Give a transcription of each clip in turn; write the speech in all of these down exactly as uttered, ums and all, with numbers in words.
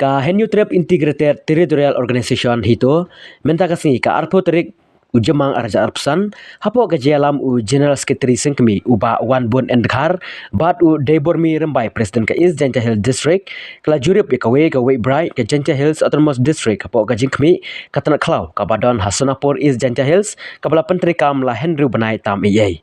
Ka Hynñiewtrep Integrated Territorial Organization HITO, mynta ka sngi ka arphew tarik u Jymmang arhajar arphew san, hapoh ka jingïalam u General Secretary Seng Kmie u Bah Wanbun N Dkhar, bad u Deibormi Rymbai, President ka East Jaintia Hills District, ka la jurip ïa kawei ka wait bright ka Jaintia Hills Autonomous District hapoh ka jingkhmih ka tnat khlaw kaba don ha Sonapur, East Jaintia Hills, kaba la pyntreikam la hynriew bnai tam eiei.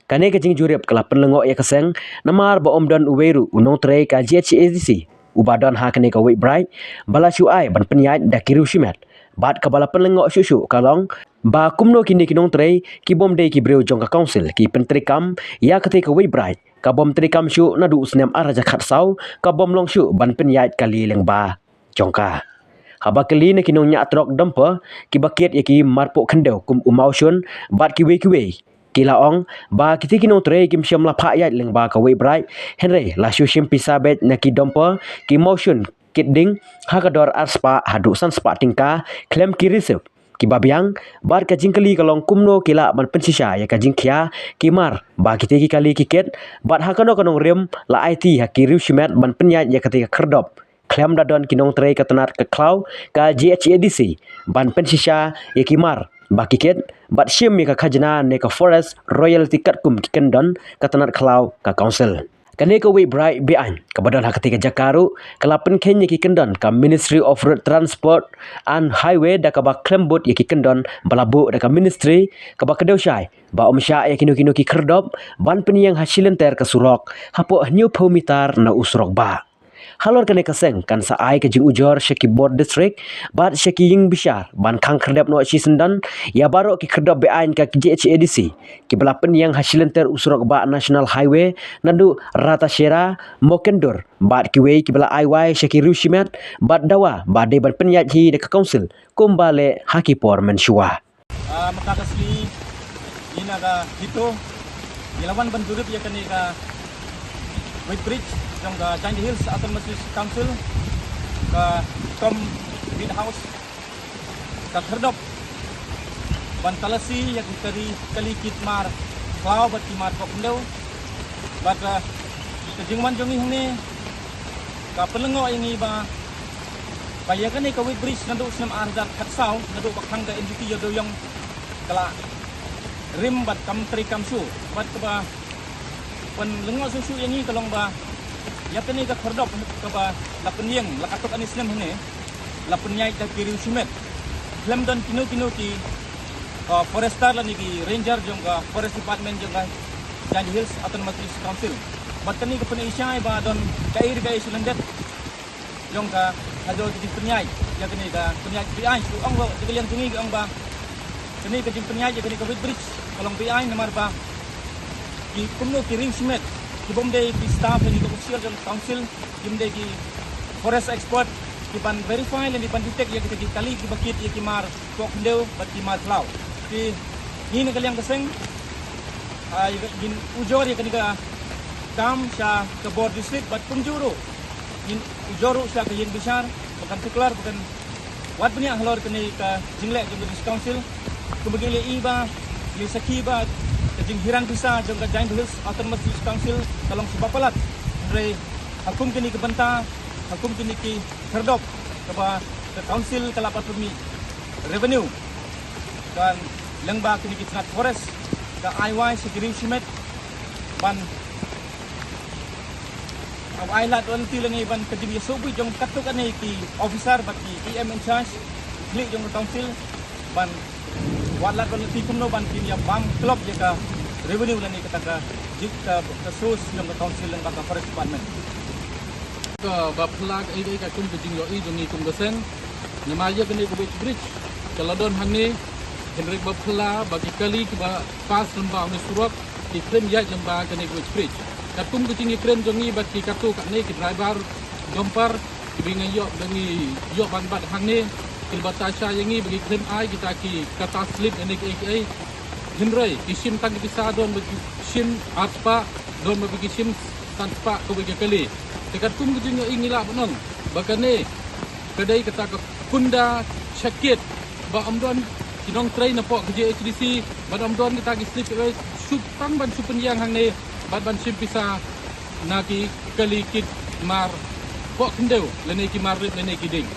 Kane ka jingjurip ka la pynlyngngoh ïa ka seng namar ba ym don uwei ruh u nongtrei ka G H A D C uba don ha kane ka wait bright ba la shu ai ban pynïaid da ki riew shimet. Bad kaba la pynlyngngoh shuh shuh ka long ba kumno kine ki nongtrei ki bym dei ki briew jong ka council ki pyntreikam ïa kata ka wait bright ka bym treikam shuh naduh u snem arhajar khatsaw, ka bym long shuh ban pynïaid kali lyngba jong ka. Haba kylli na ki nongñiah trok dumper kiba kit ïa ki mar poh khyndew kum u mawshun bad kiwei kiwei, ki la ong ba kita ki nongtrei kim shym la phah ïaid lyngba ka wait bright, hynrei la shu shim pisa beit na ki dumper, ki mawshun kit ding ha ka dor arspah haduh sanspah tyngka khlem ki receipt kiba biang. Bad ka jingkylli ka long kumno ki lah ban pynshisha ïa ka jingkhia ki mar ba kita ki kali ki kit, bad ha kano kano ka nongrim la aiti ha ki riew shimet ban pynïaid ïa kata ka khyrdop khlem da don ki nongtrei ka tnat ka khlaw ka G H A D C ban pynshisha ïa ki mar ba ki kit, bad shim ïa ka khajna ne ka forest royalty katkum ki kyndon ka tnat khlaw ka council. Kane ka wait bright be-aiñ kaba don ha kata ka jaka ruh ka la pynkheiñ ïa ki kyndon ka Ministry of Road Transport and Highway da kaba khlem bud ïa ki kyndon ba la buh da ka ministry, kaba kdew shai ba ym shah ïa kino kino ki khyrdop ban pynïeng ha shilynter ka surok hapoh hynñiewphew mitar na u surok bah. Halor kane ka seng kan sa ai ka jingujor sha ki bor district bad sha ki ïing bishar ban khang khyrdep noh shisyndon ïa baroh ki khyrdop be-aiñ ka G H A D C kiba la pynïeng ha shilynter u surok bah National Highway naduh Ratashera, Mokendur bad kiwei kiba la ai wai sha ki riew shimet, bad dawa ba dei ban pynïaid hi da ka council kumba leh ha ki por mynshuwa. Ah, mynta ka sngi ngi na ka HITO ngi la wan ban jurip ïa kane ka wait bridge jong ka Jaintia Hills Autonomous District Council, ka Tom Mead House, ka khyrdop ban talasi ïa ki kali, kali kit mar khlaw bad ki mar poh khyndew. Bad, ah, ka jingwan jong ngi hangne ka pynlyngngoh ïa ngi ba ba ïa kane ka wait bridge naduh snem arhajar khatsaw, naduh ba khang ka N G T ïa Dewïong, ka la rim bad kam treikam shuh. Bad kaba pynlyngngoh shuh shuh ïa ngi ka long ba ïa kane ka khyrdop kaba la pynïeng la katto katne snem hangne, la pynïaid da ki riew shimet. Khlem don kino kino ki, uh, forester lane ki ranger jong ka Forest Department jong ka Jaintia Hills Autonomous District Council. Bad kane ka pyni shai ba don kaei re kaei shu lyndet jong ka ha jong ka jingpynïaid ïa kane ka pynïaid be-aiñ. Shu ong ba da ka liang jong ngi ki ong ba kane ka jingpynïaid ïa kane ka wait bridge ka long be-aiñ namar ba ki kumno ki riew shimet ki bym dei ki staff lane ki official jong ka council, kim dei ki forest expert ki ban verify lane ban detect ïa kita ki kali kiba kit ïa ki mar poh khyndew bad ki mar khlaw. Te ngi na ka liang ka seng, ah, ngin ujor ïa kane ka kam sha ka bor district bad kumjuh ruh ngin ujor ruh sha ka ïing bishar ba kan tuklar, ba kan wad bniah halor kane ka jingleh jong ka District Council. Kumba ngi la ïohi ba, ngi la sakhi ba ka jinghiran pisa jong ka Jaintia Hills Autonomous District Council ka long kaba palat. Hynrei ha kum kine ki bynta, ha kum kine ki khyrdop kaba ka council ka la pynmih revenue, ka lyngba kine ki tnat forest ka ai wai sha ki riew shimet ban ai lad royalty lane ban ka jingïasohbud jong katto katne ki officer bad ki E M in charge, ki khlieh jong ka council, ban wad lad royalty kumno ban kin ïa bam klop ïa ka revenue lane kata ka jing ka, ka source jong ka council lyngba ka forest department. Kaba phylla kaei kaei ka kum ka jingïohi jong ngi kum ka seng. Namar ïa kane ka wait bridge ka la don hangne, hynrei kaba phylla ba ki kali kiba pass lyngba une u surok ki khlem ïaid lyngba kane ka wait bridge. Katkum ka jingïakren jong ngi bad ki katto katne ki driver dumper kiba ngi ïoh, ba ngi ïoh ban bat hangne, ki la batai shai ïa ngi ba ki khlem ai kita ki kata slip ïa kine kiei kiei. Hynrei ki shim tang ki pisa, don ba ki shim arspah, don ba ki shim sanspah kawei ka kali. Te katkum ka jingïohi ngi lah ban ong ba kane ka dei kata ka kunda shakit ba ym don ki nongtrei na pok ka J H D C, bad ym don kita ki slip, eh, shu tang ban shu pynïeng hangne bad ban shim pisa na ki kali kit mar pohkhyndew lane ki mar rit lane ki dieng.